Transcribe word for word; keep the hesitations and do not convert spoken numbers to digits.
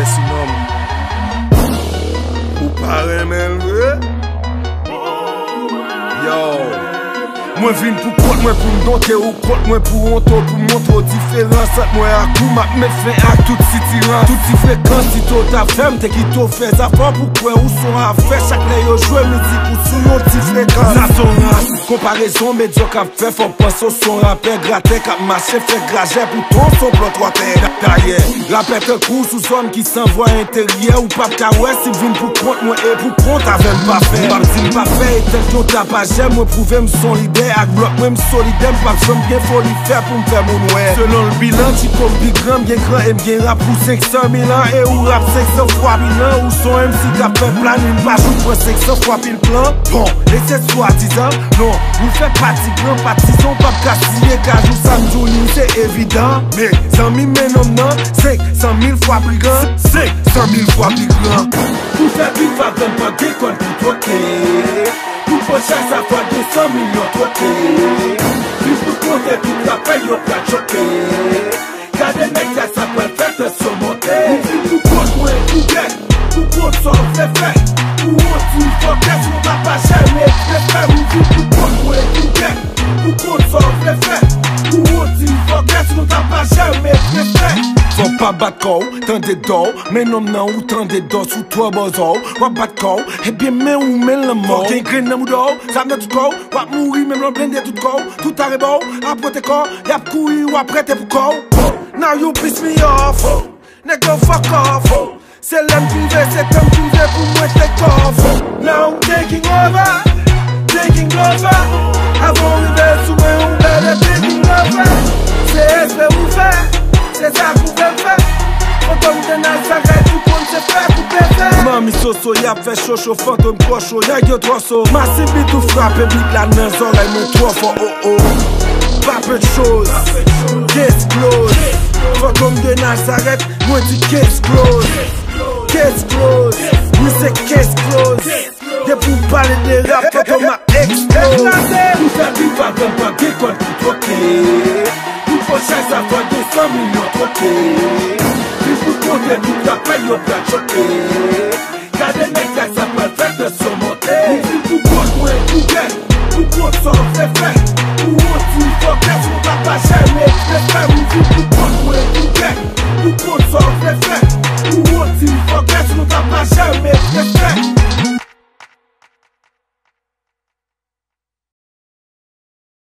Sinon, ou pa renmen l vre? Yo. Mwen vin pou kont mwen pou m donte ou kont mwen pou wonte w, pou m montre w diferans ant mwen ak ou. M ap met fen ak tout sitirans, tout ti frekans. Si to ta fè m te kite w fè zafè w pou kwè ou son afè. Chak lè yo jwe mizik ou sou yon ti frekans. Sa son rans. Konparezon medyòk ap fè fò w panse w son rapè gratè k ap mache fè grajè pou ton son plòtwatè. Dayè, rapè tankou sou zòn ki san vwa enteryè, ou p ap ka wè si m vin pou kont mwen e pou kont avè m pa fè. M p ap di m pa fè, e tèt yon tapajè, mwen pwouve m son lidè, ak blòk mwen m solidè, m p ap janm gen foli fè pou m fè moun wè. Selon l bilan, Tchiko m pi gran, m gen kran e m gen rap pou senk san mil an, e ou rap senk san fwa bilan, ou son M C k ap fè planin, pa jouk pran senk san fwa pil plan. Bon, e se swadizan, non, ou fè pati gran patizan, w p ap ka siye kajou sa m di w li se evidan. Men, zanmi men nonm nan, senk san mil fwa pi gran, senk san mil fwa pi gran. Pou fè bif avè m pa gen kòn pou twoke. Pou pòch a sa fwa de san milyon twoke. Bif pou konte tout rapè yo pral choke. Gade nèg sa sa pral fè tansyon monte. Ou vin pou kont mwen pou gèt, pou kont sa w vle fè. Pou yon ti fòkès nou pa pa jèmen respè. Ou vin pou kont mwen pou gèt, pou kont sa w vle fè. Pou yon ti fòkès nou ta pa jèmen respè. Fò w pa bat kò w, tande dò w, men nonm nan ou tande dò sou twò bòzò w. W ap bat kò w, ebyen men ou men lanmò. Fò w gen grenn nan mouda w, zam nan tout kò w. W ap mouri menm lè w blende tout kò w. Tout arebò w ap pote kò, y ap kouri, w ap rete pou kò w. Now you piss me off. Nèg yo fuck off. Se lè m prive, se tan m prive pou mwen take off. Now I'm taking over, taking over. Avan w rive sou mwen, ou better taking over. Se respè ou fè, se sa k ou vle fè. Fantom de Nazareth, ou konn se fè pou te fè. Manmi Soso, y ap fè chocho, Fantom twò cho, nèg yo twò so. Masiv bit ou frape bit la nan zòrèy mwen twò fò, oh oh. Pape choz, case close. Fantom de Nazareth, mwen di case close. Case close, wi se case close. Depi w pale de rap, Fantom a eksplose. Pou fè bif avè m pa gen kòn pou twoke. Pou pòch a sa fwa de san milyon twoke. Bif pou konte tout rapè yo pral choke. Gade nèg sa sa pral fè tansyon monte. Ou vin pou kont mwen pou gèt, pou kont sa w vle fè. Pou yon ti fòkès nou pa pa jèmen respè. Ou vin pou kont mwen pou gèt, pou kont sa w vle fè.